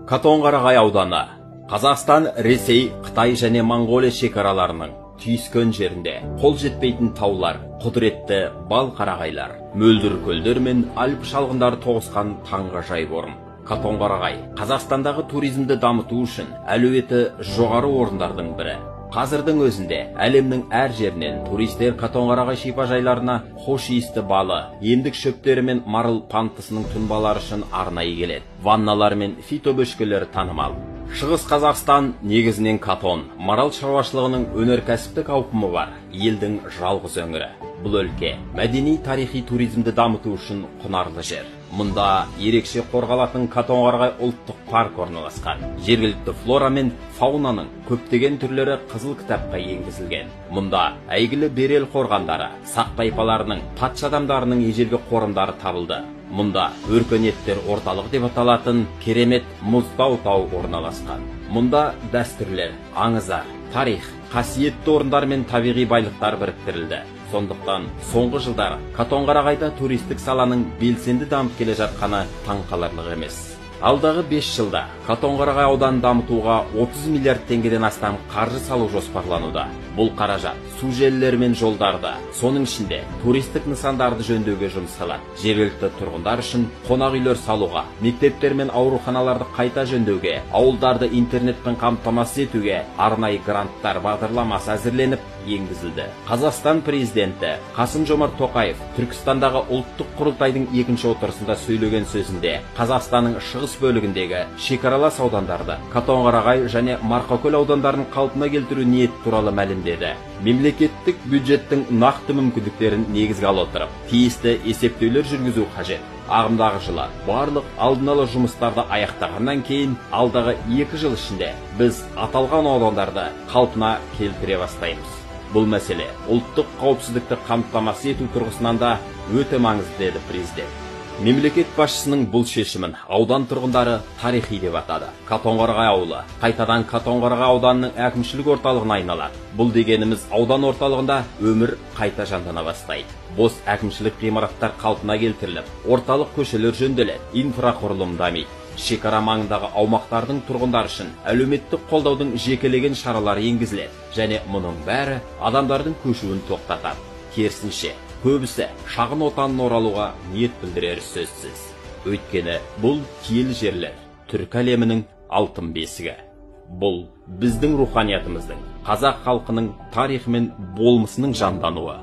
Катонқарағай ауданы Қазақстан, Ресей, Қытай және Моңғолия шекараларының түйіскен жерінде қол жетпейтін таулар, құдіретті бал қарағайлар, мөлдір көлдер мен Альп шалғындары тоғысқан таңғажайып орын. Катонқарағай Қазақстандағы туризмді дамыту үшін әлеуеті жоғары орындардың бірі. Қазірдің өзінде әлемнің әр жерінен туристер Катонқарағай шипажайларына хош иісті балы, емдік шөптері мен марыл пантысының тұнбалары үшін арнайы келеді. Ванналар мен фитобөшкелері танымал. Шығыс Қазақстан негізінен катон, марал шаруашылығының өнеркәсіптік ауқымы бар елдің жалғыз өңірі. Бұл өлке мәдени тарихи туризмді дамыту үшін құнарлы жер. Мұнда ерекше қорғалатын Катонқарағай ұлттық парк орналасқан. Жергілікті флора мен фаунаның көптеген түрлері қызыл кітапқа енгізілген. Мұнда әйгілі Берел қорғандары, сақ тайпаларының, патша адамдарының ежелгі қорымдары табылды. Мұнда өркениеттер орталығы деп аталатын керемет мұзтау тау орналасқан. Мұнда дәстүрлер, аңыздар, тарих, қасиетті орындар мен табиғи байлықтар біріктірілді. Сондықтан соңғы жылдары Катонқарағайда туристік саланың белсенді дамып келе жатқаны таңқаларлық емес. Алдағы 5 жылда Катонқарағай ауданын дамытуға 30 миллиард теңгеден астам қаржы салу жоспарлануда. Бұл қаражат су желілері мен жолдарды, соның ішінде туристік нысандарды жөндеуге жұмсалады. Жергілікті тұрғындар үшін қонақ үйлер салуға, мектептер мен ауруханаларды қайта жөндеуге, ауылдарды интернетпен қамтамасыз етуге арнайы гранттар бағдарламасы әзірленіп енгізілді. Қазақстан президенті Қасым-Жомарт Тоқаев Түркістандағы ұлттық құрылтайдың екінші отырысында сөйлеген сөзінде Қазақстанның шығыс бөлігіндегі шекаралас аудандарды Катонқарағай және Марқакөл аудандарын қалпына келтіру ниеті туралы мәлімдеді. Мемлекеттік бюджеттің нақты мүмкіндіктерін негізге ала отырып, тиісті есептеулер жүргізу қажет. Ағымдағы жылы барлық алдын ала жұмыстарды аяқтағаннан кейін алдағы 2 жыл ішінде біз аталған аудандарды қалпына келтіре бастаймыз. Бұл мәселе ұлттық қауіпсіздікті қамтамасыз ету тұрғысынан да өте маңызды, деді президент. Мемлекет басшысының бұл шешімін аудан тұрғындары тарихи деп атады. Катонқарағай ауылы қайтадан Катонқарағай ауданының әкімшілік орталығына айналады. Бұл дегеніміз аудан орталығында өмір қайта жандана бастайды. Бос әкімшілік ғимараттар қалпына келтіріліп, орталық көшелер жөнделеді, инфрақұрылым дамиды. Шекара маңындағы аумақтардың тұрғындары үшін әлеуметтік қолдаудың жекелеген шаралары енгізіледі және мұның бәрі адамдардың көшуін тоқтатады. Керісінше, көбісі шағын отанын оралуға ниет білдірері сөзсіз. Өйткені бұл киелі жерлер түркі әлемінің алтын бесігі. Бұл біздің руханиятымыздың, қазақ халқының тарихы мен болмысының жандануы.